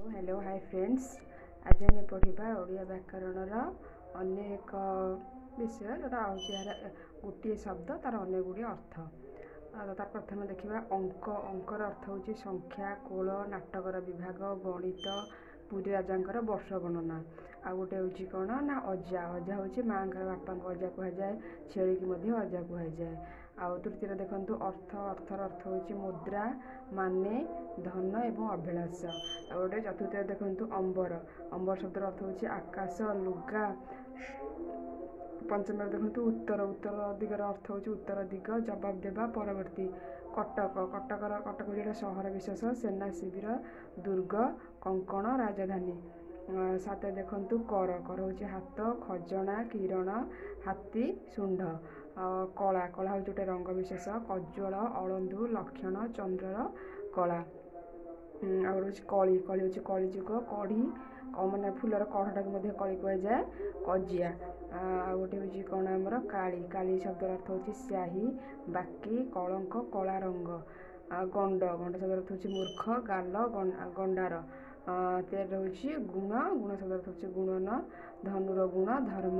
Hello high friends, ଆଜି ଆମେ ପଢ଼ିବା ଓଡ଼ିଆ ବ୍ୟାକରଣର ଅନ୍ୟ ଏକ ବିଷୟ, ଯେଉଁଟା ହେଉଛି ଏହାର ଗୋଟିଏ ଶବ୍ଦ ତା'ର ଅନେକ ଗୁଡ଼ିଏ ଅର୍ଥ। ତାର ପ୍ରଥମେ ଦେଖିବା ଅଙ୍କ। ଅଙ୍କର ଅର୍ଥ ହେଉଛି ସଂଖ୍ୟା, କୋଳ, ନାଟକର ବିଭାଗ, ଗଣିତ, ପୁରୀ ରାଜାଙ୍କର ବର୍ଷ ଗଣନା। ଆଉ ଗୋଟେ ହେଉଛି କ'ଣ ନା ଅଜା। ଅଜା ହେଉଛି ମାଆଙ୍କର ବାପାଙ୍କ ଅଜା କୁହାଯାଏ, ଛେଳିକି ମଧ୍ୟ ଅଜା କୁହାଯାଏ। ଆଉ ତୃତୀୟରେ ଦେଖନ୍ତୁ ଅର୍ଥ। ଅର୍ଥର ଅର୍ଥ ହେଉଛି ମୁଦ୍ରା, ମାନେ ଧନ ଏବଂ ଅଭିଳାଷ। ଆଉ ଗୋଟେ ଚତୁର୍ଥରେ ଦେଖନ୍ତୁ ଅମ୍ବର। ଅମ୍ବର ଶବ୍ଦର ଅର୍ଥ ହେଉଛି ଆକାଶ, ଲୁଗା। ପଞ୍ଚମରେ ଦେଖନ୍ତୁ ଉତ୍ତର। ଉତ୍ତର ଦିଗର ଅର୍ଥ ହେଉଛି ଉତ୍ତର ଦିଗ, ଜବାବ ଦେବା, ପରବର୍ତ୍ତୀ। କଟକ। କଟକର କଟକ ହେଉଛି ଗୋଟେ ସହର ବିଶେଷ, ସେନା ଶିବିର, ଦୁର୍ଗ, କଙ୍କଣ, ରାଜଧାନୀ। ସାତରେ ଦେଖନ୍ତୁ କର। କର ହେଉଛି ହାତ, ଖଜଣା, କିରଣ, ହାତୀ, ଶୁଣ୍ଢ। କଳା। କଳା ହେଉଛି ଗୋଟେ ରଙ୍ଗ ବିଶେଷ, କଜ୍ୱଳ, ଅଳନ୍ଧୁ, ଲକ୍ଷଣ, ଚନ୍ଦ୍ରର କଳା। ଆଉ ଗୋଟେ ହେଉଛି କଳି। କଳି ହେଉଛି କଳିଯୁଗ, କଢ଼ି, ମାନେ ଫୁଲର କଢ଼ଟାକୁ ମଧ୍ୟ କଳି କୁହାଯାଏ, କଜିଆ। ଆଉ ଗୋଟେ ହେଉଛି କ'ଣ ଆମର କାଳି। କାଳି ଶବ୍ଦର ଅର୍ଥ ହେଉଛି ସ୍ୟାହି, ବାକି, କଳଙ୍କ, କଳା ରଙ୍ଗ। ଆଉ ଗଣ୍ଡ। ଗଣ୍ଡ ଶବ୍ଦର ଅର୍ଥ ହେଉଛି ମୂର୍ଖ, ଗାଲ, ଗଣ୍ଡାର। ତେର ହେଉଛି ଗୁଣ। ଗୁଣ ଶବ୍ଦର ଅର୍ଥ ହେଉଛି ଗୁଣନ, ଧନୁର ଗୁଣ, ଧର୍ମ।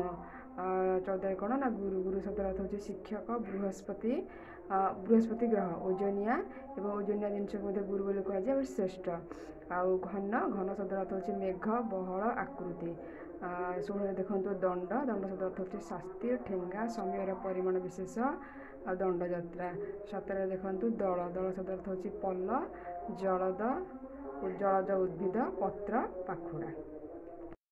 14ରେ କ'ଣ ନା ଗୁରୁ। ଗୁରୁ ଶବ୍ଦର ଅର୍ଥ ହେଉଛି ଶିକ୍ଷକ, ବୃହସ୍ପତି, ବୃହସ୍ପତି ଗ୍ରହ, ଓଜନିଆ ଏବଂ ଓଜନିଆ ଜିନିଷକୁ ମଧ୍ୟ ଗୁରୁ ବୋଲି କୁହାଯାଏ ଏବଂ ଶ୍ରେଷ୍ଠ। ଆଉ ଘନ। ଘନ ଶବ୍ଦର ଅର୍ଥ ହେଉଛି ମେଘ, ବହଳ, ଆକୃତି। 16ରେ ଦେଖନ୍ତୁ ଦଣ୍ଡ। ଦଣ୍ଡ ଶବ୍ଦର ଅର୍ଥ ହେଉଛି ଶାସ୍ତି, ଠେଙ୍ଗା, ସମୟର ପରିମାଣ ବିଶେଷ ଆଉ ଦଣ୍ଡଯାତ୍ରା। 17ରେ ଦେଖନ୍ତୁ ଦଳ। ଦଳ ଶବ୍ଦର ଅର୍ଥ ହେଉଛି ପଲ, ଜଳଦ, ଜଳଜ ଉଦ୍ଭିଦ, ପତ୍ର, ପାଖୁଡ଼ା।